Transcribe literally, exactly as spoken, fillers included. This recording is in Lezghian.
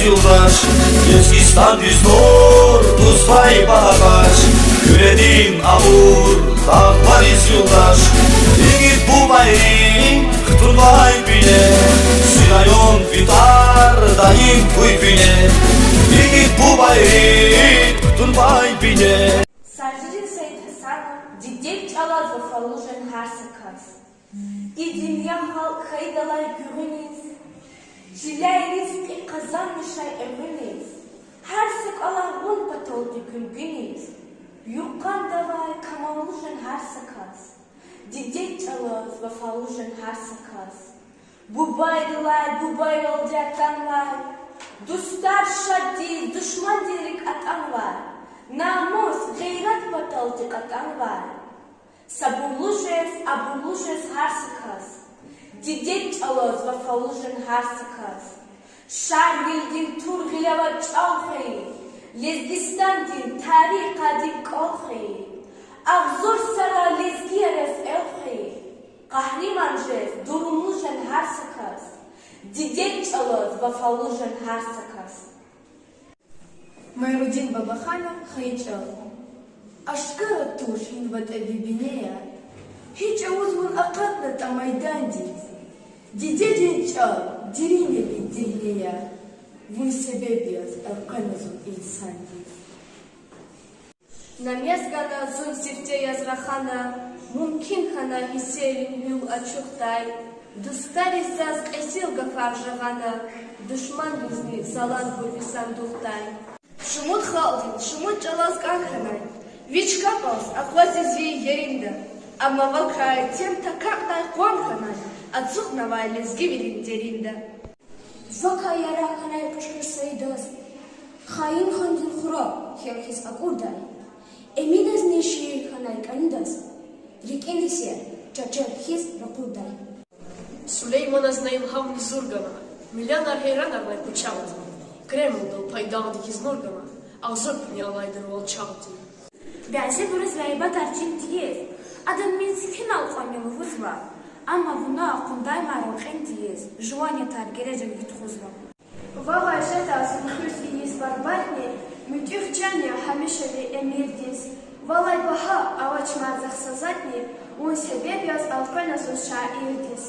Юлдаш, Лезгистандиз нур, дуствай багьа къач, Куьредин абур, дагълариз юлдаш. Игит бубайрин хтунвай бине, зи район ви тӀвар даим хьуй вине. Игит бубайрин хтунвай бине. Сажидин Саидгьасанов. Дидед чӀалаз вафалу жен гьар са кас. И дуьнья халкь хьайидалай гуьгъуьниз, чиляй ризкьи къазанмишай эгъуьниз, гьар са кӀвалах гъун паталди гуьлгуьниз, юкъандавай камаллу жен гьар са кас. Дидед чӀалаз вафалу жен гьар са кас. Бубайрилай бубайралди атанвай, дустар шаддиз душмандин рикӀ атӀанвай, намус, гъейрат паталди кьатӀанвай. Сабурлу жез, абурлу жез гьар са кас. Дидед чӀалаз вафалу жен гьар са кас. Шарвилидин тур гъиле авай чӀал хьайи, Лезгистандин тарих къадим кӀвал хьайи, агъзур сарал лезгияр яз эл хьайи, къагьриман жез, дурумлу жен гьар са кас. Дидед чӀалаз вафалу жен гьар са кас. Майрудин Бабаханов. Хайи чӀал. Ашкара туш гьин ватӀа ви бине я, гьи чӀавуз вун акъатнатӀа майдандиз. Дидедин чӀал дерин я ви дегьне я, вун себеб яз элкъвена зун инсандиз. На мез гана зун сифте яз рахана, мумкин хьана гьиссерин гьуьл ачухдай, дустариз заз кьезил гафар жагъана, душмандизни залан гуьгъуьна сандухдай. Шумуд халкьдиз, шумуд чӀалаз кӀан хьанай, ви чка кьаз акъвазиз ви еринда, амма вакай тем такӀанай къван хьанай, ацукьнавай лезгивилин деринда. Вакай яракь хьанай Кьуьчхуьр Саидаз, хаин хандин хура хьел хьиз акӀурдай, Эминазни шиир хьанай кӀанидаз, рикӀин эсер чӀачел хьиз ракъурдай. Сулейманаз на илгьамни зур гана, миллионар гьейранарнай кучагъди, Кремлдал пайдагъди хьиз нур гана, агъзур куьне алайдин валчагъди. Бязибуруз гъайбатар чин тийиз, адан мискӀинал кьванни лугьузва, амма вуна акъуддай мара кьин тийиз, жуван ятар гележег ви тухузва. Вавай жеда зун хуьз ийиз барбатӀни, муьтӀуьгъ чан я гьамиша ви эмирдиз. Валай багьа авач мад захъ са затӀни, вун себеб яз элкъвена зун шаирдиз.